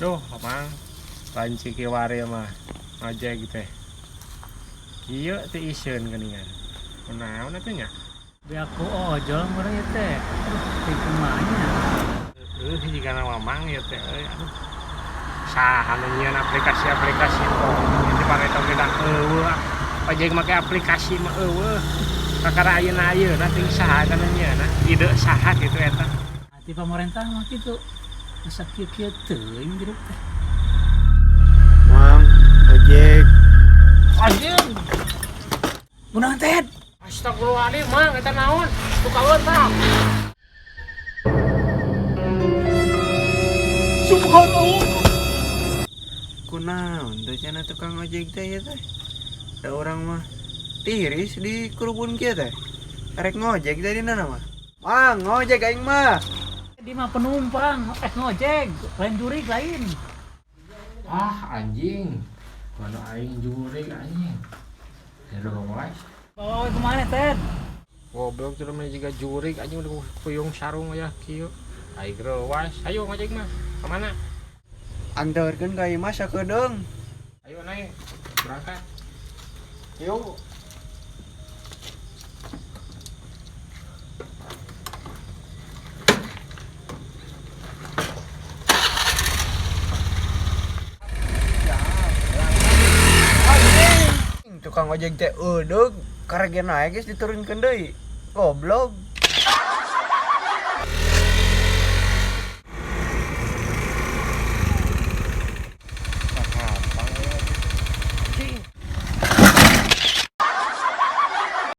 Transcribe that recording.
Duh, Mang. Lain cikiwari mah ngojek teh. Kieu teh iseun geuningan. Kunaon atuh nya? Biar aku ojol meureun ieu teh. Aduh, teu kumaha nya. Heuh, jigana Mamang ieu teh euy, aduh. Saha nu nyieun aplikasi-aplikasi oh, di pareto ge da eueuh. Ojek make aplikasi mah eueuh. Kakara ayeuna ayeuna teh saha kana nyieunna? Ide saha kitu eta? Ti pemerintah mah kitu. Masa kieu-kieu teuing hidup teh. Mang, ojek. Anjing. Kunaon teh? Astagfirullahaladzim, Mang, eta naon? Tukaeun tah. Subhanallah. Kunaon teh cenah tukang ojek teh ya teh? Da urang mah tiris di kerubun kieu teh. Arek ngojek teh dina mah. Mang, ngojek aing mah. Di mah penumpang, ngojek, lain jurig lain. Ah, anjing. Mana aing jurig anjing. Ya wae. Bawa we kemana, Ted? Goblok tuh mah jiga jurig anjing udah kuyung sarung aya kieu. Aing reuas. Ayo ngojek mah. Kemana? Anterkeun ka imah sakedeung. Ayo naik. Berangkat. Yuk. Tukang ojek teh eudeg karege naek geus diturunkeun deui. Goblok.